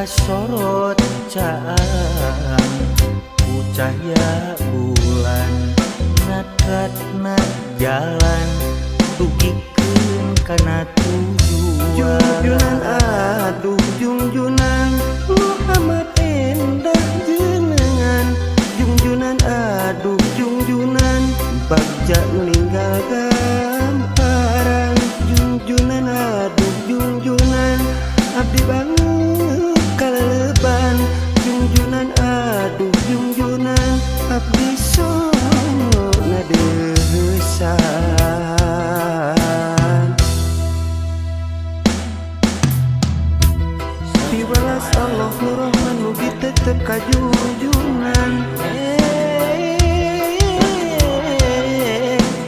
Kasorot caang ku cahya bulan, natratna jalan dugikeun kana tujuan. Junjunan, aduh junjunan, Muhammad endah jenengan. Junjunan, aduh junjunan, bagja ninggal gamparan. Junjunan, aduh junjunan, abdi banget kaleleban. Junjunan, aduh junjunan, abdi sono nadeusan. Piwelas Allah nu Rahman, mugi tetep kajunjunan.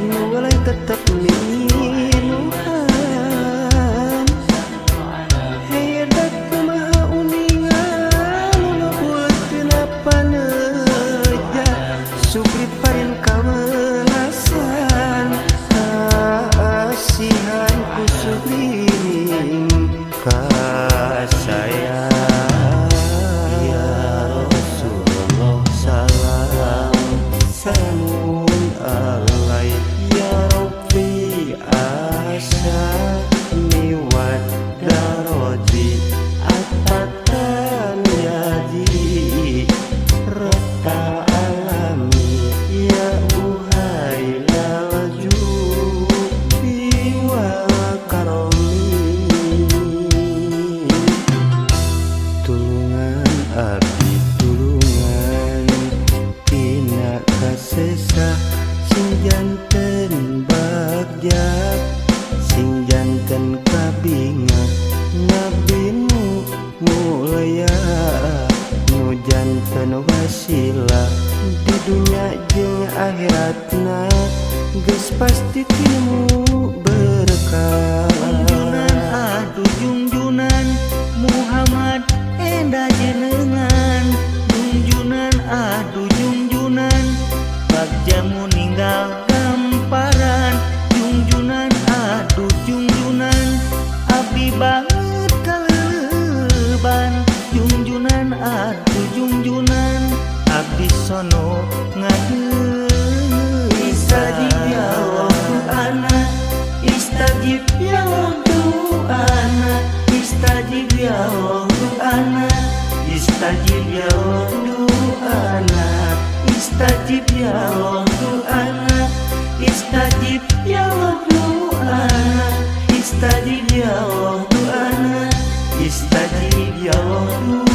Nu walay tetep minuhan. Hedat kumaha uninga nu lobul tina paneja. Supri parin kawelasan, kasihan ku Supri kasayang. Ya Rasulullah, salam salamun alaik. Ya Rabbi asa miwat daroji atatan yaji rota alami ya uhailal jubi wal karomi. Tulungan abdi, tulungan tina kasesa, sing janten bagja, sing janten kabinga. Nabi nu mulya, nu janten wasilah di dunya jeung akhiratna, geus pasti tinemu berkah. Junjunan, aduh junjunan, Muhammad endah jenengan. Junjunan, aduh junjunan, bagjamu ninggal gamparan. Junjunan, aduh junjunan, abdi banget kaleleban. Junjunan, aduh junjunan, abdi sono ngadeung. Istajib ya Allah doana, istajib ya Allah doana, istajib ya Allah doana, istajib ya Allah doana, istajib ya Allah doana, istajib ya Allah doana, istajib ya Allah doana, istajib ya Allah.